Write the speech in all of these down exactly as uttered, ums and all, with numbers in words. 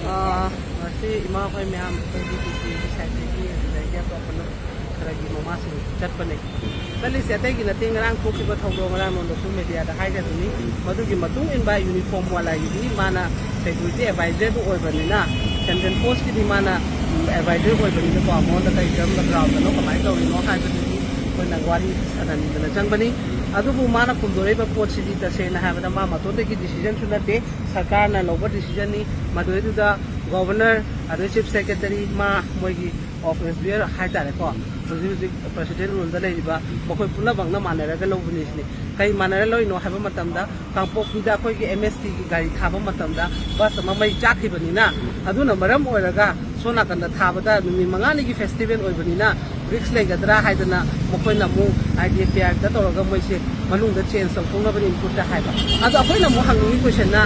ꯑꯥ, ꯉꯁꯤ ꯏꯃꯥ ꯍꯣꯏ ꯃꯌꯥꯝ ꯑꯩꯈꯣꯏꯒꯤ ꯇꯤꯇꯤꯒꯤ ꯁꯥꯏꯠꯇꯒꯤ ꯑꯗꯨꯗꯒꯤ ꯑꯇꯣꯞꯄ ꯈꯔꯒꯤ ꯃꯃꯥꯁꯤꯡ ꯆꯠꯄꯅꯦ꯫ ꯆꯠꯂꯤꯁꯦ ꯑꯇꯩꯒꯤ ꯅꯠꯇꯦ, ꯉꯔꯥꯡ ꯊꯣꯛꯈꯤꯕ ꯊꯧꯗꯣꯛ ꯉꯔꯥꯡ ꯅꯉꯣꯟꯗꯁꯨ ꯃꯦꯗꯤꯌꯥꯗ ꯍꯥꯏꯈ꯭ꯔꯗꯨꯅꯤ꯫ ꯃꯗꯨꯒꯤ ꯃꯇꯨꯡ ꯏꯟꯕ ꯌꯨꯅꯤꯐꯣꯔꯝ ꯋꯥꯂꯥꯒꯤꯗꯤ ꯃꯥꯅ ꯁꯦꯀ꯭ꯌꯨꯔꯤꯇꯤ ꯑꯦꯗꯚꯥꯏꯖꯔꯗꯨ ꯑꯣꯏꯕꯅꯤꯅ, ꯁꯦꯟꯇ꯭ꯔꯦꯜ ꯐꯣꯔꯁꯀꯤꯗꯤ ꯃꯥꯅ, ꯎꯝ, ꯑꯦꯗꯚꯥꯏꯖꯔ ꯑꯣꯏꯕꯅꯤꯅꯀꯣ, ꯃꯉꯣꯟꯗ ꯀꯔꯤ ꯀꯔꯝꯕ ꯒ꯭ꯔꯥꯎꯟꯗꯅꯣ, ꯀꯃꯥꯏꯅ ꯇꯧꯔꯤꯅꯣ ꯍꯥꯏꯕꯗꯨꯗꯤ ꯑꯩꯈꯣꯏꯅ ꯋꯥꯔꯤ ꯁꯥꯟꯅꯅꯤꯡꯗꯅ ꯆꯪꯕꯅꯤ꯫ ꯑꯗꯨꯕꯨ ꯃꯥꯅ ꯐꯣꯡꯗꯣꯔꯛꯏꯕ ꯄꯣꯠꯁꯤꯗꯤ ꯇꯁꯦꯡꯅ ꯍꯥꯏꯕꯗ ꯃꯥ ꯃꯇꯣꯟꯗꯒꯤ ꯗꯤꯁꯤꯖꯟꯁꯨ ꯅꯠꯇꯦ, ꯁꯔꯀꯥꯔꯅ ꯂꯧꯕ ꯗꯤꯁꯤꯖꯟꯅꯤ꯫ ꯃꯗꯨꯗꯩꯗꯨꯗ ꯒꯣꯚꯔꯅꯔ, ꯑꯗꯩ ꯆꯤꯐ ꯁꯦꯀ꯭ꯔꯦꯇꯔꯤ, ꯃꯥ ꯃꯣꯏꯒꯤ ꯑꯣꯐꯤꯁ ꯕꯤꯌꯔ ꯍꯥꯏꯇꯥꯔꯦꯀꯣ, ꯍꯧꯖꯤꯛ ꯍꯧꯖꯤꯛ ꯄ꯭ꯔꯁꯤꯗꯦꯟ ꯔꯨꯜꯗ ꯂꯩꯔꯤꯕ ꯃꯈꯣꯏ ꯄꯨꯝꯅꯃꯛꯅ ꯃꯥꯟꯅꯔꯒ ꯂꯧꯕꯅꯤ ꯁꯤꯅꯤ꯫ ꯀꯩ ꯃꯥꯟꯅꯔ ꯂꯧꯔꯤꯅꯣ ꯍꯥꯏꯕ ꯃꯇꯝꯗ, ꯀꯥꯡꯄꯣꯛꯄꯤꯗ ꯑꯩꯈꯣꯏꯒꯤ ꯑꯦꯝ ꯑꯦꯁ ꯇꯤꯒꯤ ꯒꯥꯔꯤ ꯊꯥꯕ ꯃꯇꯝꯗ ꯕꯁ ꯑꯃ ꯃꯩ ꯆꯥꯛꯈꯤꯕꯅꯤꯅ, ꯑꯗꯨꯅ ꯃꯔꯝ ꯑꯣꯏꯔꯒ ꯁꯣꯝ ꯅꯥꯀꯟꯗ ꯊꯥꯕꯗ ꯅꯨꯃꯤꯠ ꯃꯉꯥꯅꯤꯒꯤ ꯐꯦꯁꯇꯤꯚꯦꯜ ꯑꯣꯏꯕꯅꯤꯅ ꯔꯤꯛꯁ ꯂꯩꯒꯗ꯭ꯔꯥ ꯍꯥꯏꯗꯅ ꯃꯈꯣꯏꯅ ꯑꯃꯨꯛ ꯍꯥꯏꯗꯤ ꯑꯦꯐ ꯑꯥꯏ ꯑꯥꯔꯗ ꯇꯧꯔꯒ ꯃꯣꯏꯁꯦ ꯃꯅꯨꯡꯗ ꯆꯦꯟꯖ ꯇꯧꯊꯣꯛꯅꯕꯅꯤ ꯏꯟꯄꯨꯠꯇ ꯍꯥꯏꯕ꯫ ꯑꯗꯣ ꯑꯩꯈꯣꯏꯅ ꯑꯃꯨꯛ ꯍꯪꯅꯤꯡꯉꯤ ꯀꯣꯏꯁꯟꯅ,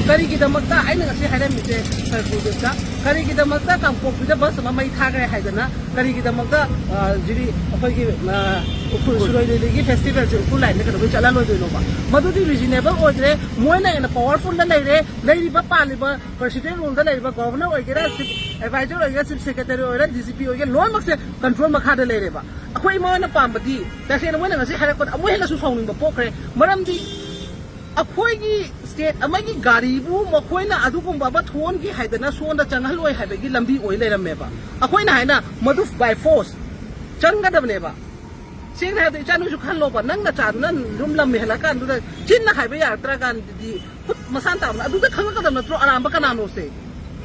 ꯀꯔꯤꯒꯤꯗꯃꯛꯇ ꯑꯩꯅ ꯉꯁꯤ ꯍꯥꯏꯔꯝꯃꯤꯁꯦ ꯁꯔ ꯄ꯭ꯔꯣꯖꯦꯛꯇ, ꯀꯔꯤꯒꯤꯗꯃꯛꯇ ꯀꯥꯡꯄꯣꯛꯄꯤꯗ ꯕꯁ ꯑꯃ ꯃꯩ ꯊꯥꯈ꯭ꯔꯦ ꯍꯥꯏꯗꯅ, ꯀꯔꯤꯒꯤꯗꯃꯛꯇ, ꯑ, ꯖꯤꯔꯤ ꯑꯩꯈꯣꯏꯒꯤ, ꯑ, ꯎꯈ꯭ꯔꯨꯜ ꯁꯤꯔꯣꯏ ꯂꯤꯂꯤꯒꯤ ꯐꯦꯁꯇꯤꯚꯦꯜꯁꯦ ꯎꯈ꯭ꯔꯨꯜ ꯂꯥꯏꯟꯗ ꯀꯩꯗꯧꯕꯩ ꯆꯠꯍꯜꯂꯣꯏꯗꯣꯏꯅꯣꯕ? ꯃꯗꯨꯗꯤ ꯔꯤꯖꯅꯦꯕꯜ ꯑꯣꯏꯗ꯭ꯔꯦ꯫ ꯃꯣꯏꯅ ꯍꯦꯟꯅ ꯄꯋꯥꯔꯐꯨꯜꯗ ꯂꯩꯔꯦ꯫ ꯂꯩꯔꯤꯕ ꯄꯥꯜꯂꯤꯕ ꯄ꯭ꯔꯁꯤꯗꯦꯟ ꯔꯨꯜꯗ ꯂꯩꯔꯤꯕ ꯒꯣꯚꯔꯅꯔ ꯑꯣꯏꯒꯦꯔꯥ, ꯆꯤꯐ ꯑꯦꯗꯚꯥꯏꯖꯔ ꯑꯣꯏꯒꯦꯔꯥ, ꯆꯤꯐ ꯁꯦꯀ꯭ꯔꯦꯇꯔꯤ ꯑꯣꯏꯒꯦꯔꯥ, ꯗꯤ ꯖꯤ ꯄꯤ ꯑꯣꯏꯒꯦꯔꯥ, ꯂꯣꯏꯅꯃꯛꯁꯦ ꯀꯟꯇ꯭ꯔꯣꯜ ꯃꯈꯥꯗ ꯂꯩꯔꯦꯕ꯫ ꯑꯩꯈꯣꯏ ꯏꯃꯥ ꯍꯣꯏꯅ ꯄꯥꯝꯕꯗꯤ ꯇꯁꯦꯡꯅ ꯃꯣꯏꯅ ꯉꯁꯤ ꯍꯥꯏꯔꯛꯄꯗ ꯑꯃꯨꯛ ꯍꯦꯟꯅꯁꯨ ꯁꯥꯎꯅꯤꯡꯕ ꯄꯣꯛꯈ꯭ꯔꯦ꯫ ꯃꯔꯝꯗꯤ ꯑꯩꯈꯣꯏꯒꯤ ꯁ꯭ꯇꯦꯠ ꯑꯃꯒꯤ ꯒꯥꯔꯤꯕꯨ ꯃꯈꯣꯏꯅ ꯑꯗꯨꯒꯨꯝꯕ ꯑꯃ ꯊꯣꯛꯍꯟꯒꯦ ꯍꯥꯏꯗꯅ ꯁꯣꯝꯗ ꯆꯪꯍꯜꯂꯣꯏ ꯍꯥꯏꯕꯒꯤ ꯂꯝꯕꯤ ꯑꯣꯏ ꯂꯩꯔꯝꯃꯦꯕ꯫ ꯑꯩꯈꯣꯏꯅ ꯍꯥꯏꯅ ꯃꯗꯨ ꯕꯥꯏ ꯐꯣꯔꯁ ꯆꯪꯒꯗꯕꯅꯦꯕ꯫ ꯁꯦꯡꯅ ꯍꯥꯏꯔꯕꯗ ꯏꯆꯥ ꯅꯣꯏꯁꯨ ꯈꯜꯂꯣꯕ, ꯅꯪ ꯅꯆꯥꯗꯨꯅ ꯌꯨꯝ ꯂꯝ ꯍꯦꯜꯂꯛꯀꯥꯟꯗꯨꯗ ꯆꯤꯟꯅ ꯍꯥꯏꯕ ꯌꯥꯔꯛꯇ꯭ꯔꯀꯥꯟꯗꯗꯤ ꯈꯨꯠ ꯃꯁꯥꯅ ꯇꯥꯕꯅ ꯑꯗꯨꯗ ꯈꯪꯉꯛꯀꯗꯕ ꯅꯠꯇ꯭ꯔꯣ ꯑꯔꯥꯟꯕ ꯀꯅꯥꯅꯣꯁꯦ?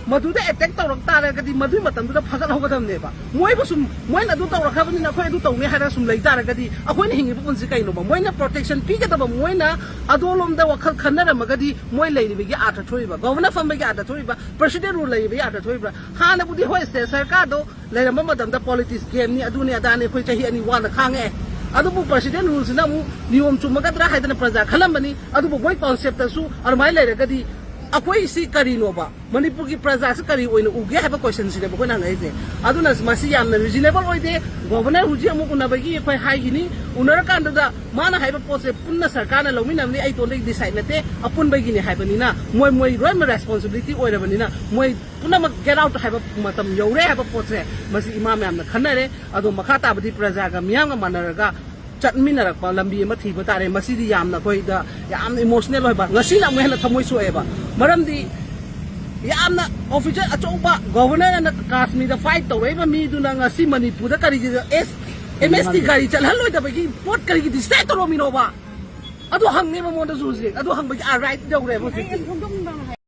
ꯃꯗꯨꯗ ꯑꯦꯇꯦꯛ ꯇꯧꯔꯛ ꯇꯥꯔꯒꯗꯤ ꯃꯗꯨꯏ ꯃꯇꯝꯗꯨꯗ ꯐꯒꯠꯍꯧꯒꯗꯕꯅꯦꯕ꯫ ꯃꯣꯏꯕꯨ ꯁꯨꯝ, ꯃꯣꯏꯅ ꯑꯗꯨ ꯇꯧꯔꯛꯈ꯭ꯔꯕꯅꯤꯅ ꯑꯩꯈꯣꯏ ꯑꯗꯨ ꯇꯧꯅꯤ ꯍꯥꯏꯔꯒ ꯁꯨꯝ ꯂꯩ ꯇꯥꯔꯒꯗꯤ ꯑꯩꯈꯣꯏꯅ ꯍꯤꯡꯉꯤꯕ ꯄꯨꯟꯁꯤ ꯀꯩꯅꯣꯕ? ꯃꯣꯏꯅ ꯄ꯭ꯔꯣꯇꯦꯛꯁꯟ ꯄꯤꯒꯗꯕ, ꯃꯣꯏꯅ ꯑꯗꯣꯂꯣꯝꯗ ꯋꯥꯈꯜ ꯈꯟꯅꯔꯝꯃꯒꯗꯤ ꯃꯣꯏ ꯂꯩꯔꯤꯕꯒꯤ ꯑꯥꯔꯊ ꯊꯣꯛꯏꯕ, ꯒꯣꯚꯔꯅꯔ ꯐꯝꯕꯒꯤ ꯑꯥꯔꯊ ꯊꯣꯛꯏꯕ, ꯄ꯭ꯔꯁꯤꯗꯦꯟ ꯔꯨꯜ ꯂꯩꯔꯤꯕꯒꯤ ꯑꯥꯔꯊ ꯊꯣꯛꯏꯕ꯭ꯔꯥ? ꯍꯥꯟꯅꯕꯨꯗꯤ ꯍꯣꯏ, ꯁ꯭ꯇꯦꯠ ꯁꯔꯀꯥꯔꯗꯣ ꯂꯩꯔꯝꯕ ꯃꯇꯝꯗ ꯄꯣꯂꯤꯇꯤꯛꯁ ꯒꯦꯝꯅꯤ, ꯑꯗꯨꯅꯤ ꯑꯗꯥꯅꯤ, ꯑꯩꯈꯣꯏ ꯆꯍꯤ ꯑꯅꯤ ꯋꯥꯅ ꯈꯥꯡꯉꯛꯑꯦ꯫ ꯑꯗꯨꯕꯨ ꯄ꯭ꯔꯁꯤꯗꯦꯟ ꯔꯨꯜꯁꯤꯅ ꯑꯃꯨꯛ ꯅꯤꯌꯣꯝ ꯆꯨꯝꯃꯒꯗ꯭ꯔꯥ ꯍꯥꯏꯗꯅ ꯄ꯭ꯔꯖꯥ ꯈꯜꯂꯝꯕꯅꯤ꯫ ꯑꯗꯨꯕꯨ ꯃꯣꯏ ꯀꯣꯟꯁꯦꯞꯇꯁꯨ ꯑꯗꯨꯃꯥꯏꯅ ꯂꯩꯔꯒꯗꯤ ꯑꯩꯈꯣꯏꯁꯤ ꯀꯔꯤꯅꯣꯕ? ꯃꯅꯤꯄꯨꯔꯒꯤ ꯄ꯭ꯔꯖꯥꯁꯤ ꯀꯔꯤ ꯑꯣꯏꯅ ꯎꯒꯦ ꯍꯥꯏꯕ ꯀꯣꯏꯁꯟꯁꯤꯅꯦꯕ ꯑꯩꯈꯣꯏꯅ ꯍꯪꯉꯛꯏꯁꯦ꯫ ꯑꯗꯨꯅ ꯃꯁꯤ ꯌꯥꯝꯅ ꯔꯤꯖꯅꯦꯕꯜ ꯑꯣꯏꯗꯦ꯫ ꯒꯣꯕꯔꯅꯔ ꯍꯧꯖꯤꯛ ꯑꯃꯨꯛ ꯎꯅꯕꯒꯤ ꯑꯩꯈꯣꯏ ꯍꯥꯏꯈꯤꯅꯤ꯫ ꯎꯅꯔꯀꯥꯟꯗꯨꯗ ꯃꯥꯅ ꯍꯥꯏꯕ ꯄꯣꯠꯁꯦ ꯄꯨꯟꯅ ꯁꯔꯀꯥꯔꯅ ꯂꯧꯃꯤꯟꯅꯕꯅꯤ, ꯑꯩ ꯏꯇꯣꯟꯗꯒꯤ ꯗꯤꯁꯥꯏꯠ ꯅꯠꯇꯦ, ꯑꯄꯨꯟꯕꯒꯤꯅꯤ ꯍꯥꯏꯕꯅꯤꯅ ꯃꯣꯏ ꯃꯣꯏ ꯂꯣꯏꯅꯃꯛ ꯔꯦꯁꯄꯣꯟꯁꯤꯕꯤꯂꯤꯇꯤ ꯑꯣꯏꯔꯕꯅꯤꯅ ꯃꯣꯏ ꯄꯨꯝꯅꯃꯛ ꯒꯦꯠ ꯑꯥꯎꯠ ꯍꯥꯏꯕ ꯃꯇꯝ ꯌꯧꯔꯦ ꯍꯥꯏꯕ ꯄꯣꯠꯁꯦ ꯃꯁꯤ ꯏꯃꯥ ꯃꯌꯥꯝꯅ ꯈꯟꯅꯔꯦ꯫ ꯑꯗꯣ ꯃꯈꯥ ꯇꯥꯕꯗꯤ ꯄ꯭ꯔꯖꯥꯒ ꯃꯤꯌꯥꯝꯒ ꯃꯥꯟꯅꯔꯒ ꯆꯠꯃꯤꯟꯅꯔꯛꯄ ꯂꯝꯕꯤ ꯑꯃ ꯊꯤꯕ ꯇꯥꯔꯦ꯫ ꯃꯁꯤꯗꯤ ꯌꯥꯝꯅ ꯑꯩꯈꯣꯏꯗ ꯌꯥꯝꯅ ꯏꯃꯣꯁꯅꯦꯜ ꯑꯣꯏꯕ, ꯉꯁꯤꯅ ꯑꯃꯨꯛ ꯍꯦꯟꯅ ꯊꯃꯣꯏ ꯁꯣꯛꯑꯦꯕ꯫ ꯃꯔꯝꯗꯤ ꯌꯥꯝꯅ ꯑꯣꯐꯤꯁꯔ ꯑꯆꯧꯕ ꯒꯣꯕꯔꯅꯔꯅ ꯀꯥꯁꯃꯤꯔꯗ ꯐꯥꯏꯠ ꯇꯧꯔꯛꯏꯕ ꯃꯤꯗꯨꯅ ꯉꯁꯤ ꯃꯅꯤꯄꯨꯔꯗ ꯀꯔꯤꯒꯤ ꯑꯦꯁ ꯑꯦꯝ ꯑꯦꯁ ꯇꯤ ꯒꯥꯔꯤ ꯆꯠꯍꯜꯂꯣꯏꯗꯕꯒꯤ ꯄꯣꯠ ꯀꯔꯤꯒꯤ ꯗꯤꯁꯥꯏꯠ ꯇꯧꯔꯝꯃꯤꯅꯣꯕ? ꯑꯗꯨ ꯍꯪꯅꯦꯕ ꯃꯉꯣꯟꯗꯁꯨ ꯍꯧꯖꯤꯛ꯫ ꯑꯗꯨ ꯍꯪꯕꯒꯤ ꯑꯥ ꯔꯥꯏꯠ ꯌꯧꯔꯦꯕ ꯍꯧꯖꯤꯛꯇꯤ꯫